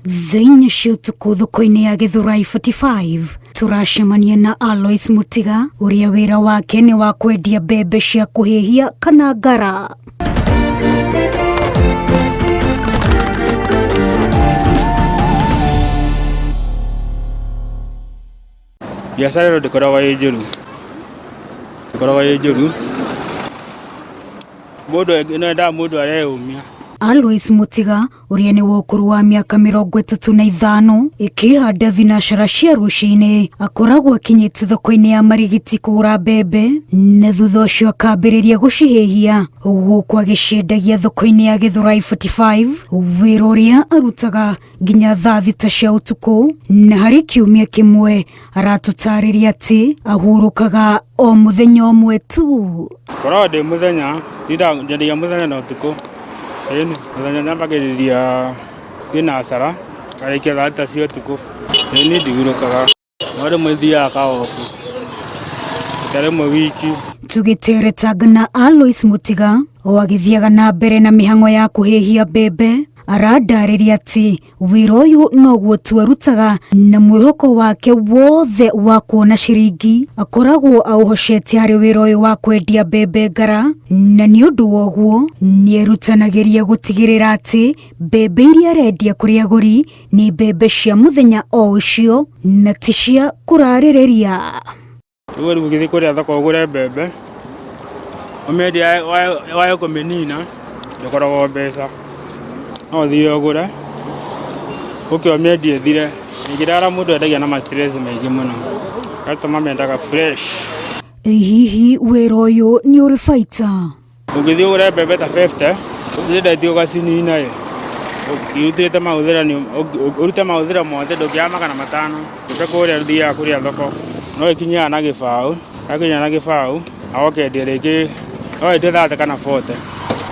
Thaa 4 cia ũtukũ thoko-inĩ ya Githurai 45 tũracemania na Alois Mũtiga ũrĩa wĩra wake nĩ wa kwendia mbembe cia kũhĩhia kana ngara. Biacara ĩno ndĩkoragwo ĩ njũru, ndĩkoragwo ĩ njũru, mũndũ ĩno yendaga mũndũ areyũmia. Alois Mũtiga ũrĩa nĩ wa ũkũrũ wa mĩaka 35 ĩkĩhanda thinacara cia rũcinĩ akoragwo akinyĩte thoko-inĩ ya Marigiti kũgũra mbembe na thutha ũcio akambĩrĩria gũcihĩhia gũkũ agĩciendagia thoko-inĩ ya Githurai 45, wĩra ũrĩa arutaga nginya thaa 6 cia ũtukũ, na harĩ kiumia kĩmwe aratũtarĩria atĩ ahurũkaga o mũthenya ũmwe tu. Ngoragwo ndĩ mũthenya, ndindaga nyendagia mũthenya na ũtukũ. Ĩni, mũthenya nyambagĩrĩria thinacara, ngarĩkia thaa 6 cia ũtukũ. Ĩni ndihurũkaga. No rĩmwe thiaga kaobu, rita rĩmwe wiki. Tũgĩteretanga na Alois Mũtiga o agĩthiaga na mbere na mĩhang'o ya kũhĩhia mbembe, arandarĩria atĩ wĩra ũyũ noguo tu arutaga na mwĩhoko wake wothe wa kuona ciringi akoragwo aũhocetie harĩ wĩra ũyũ wa kwendia mbembe ngara, na nĩ ũndũ wa ũguo nĩerutanagĩria gũtigĩrĩra atĩ mbembe iria arendia kũrĩ agũri nĩ mbembe cia mũthenya o ũcio na ti cia kũrarĩrĩria. Rĩu rĩu ũgĩthiĩ kũrĩa thoko ũgũre mbembe, ũmĩendie wae kũmĩnina, ndũkoragwo mbeca. No ũthire ũgũre, ũke ũmĩendie ĩthire. Ningĩ ndara mũndũ endagia na ma stress maingĩ mũno. Customer mendaga fresh. Ĩ hihi wĩra ũyũ nĩ ũrĩ baita? Ũngĩthiĩ ũgũre mbembe ta 50, ũciendetie ũgacinina ĩ, ũrutĩte mahũthĩro ũrute mahũthĩro mothe ndũngĩaga 500. Mbembe kũrĩa ũthiaga kũrĩa thoko no ĩkinyaga na gĩbaũ, yakinya na gĩbaũ na ũkendia rĩngĩ no wendie 30 kana 40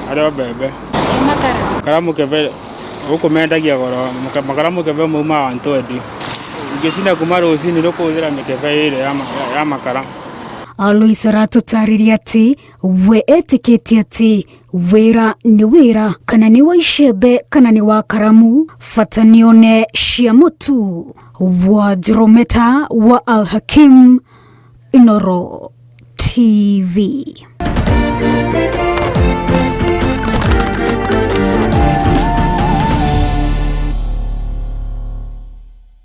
harĩ o mbembe. Makara mũkebe gũkũ mendagia goro, makara mũkebe maumaga 120. Ingĩcina kuma rũcinĩ rũkũhũthĩra mĩkebe ĩrĩ ya makara. Alois aratũtarĩria atĩ we etĩkĩtie atĩ wĩra nĩ wĩra, kana nĩ wa icembe kana nĩ wa karamu, bata nĩ one cia mũtu. Wa Njrometa wa Al Hakim, Inooro TV.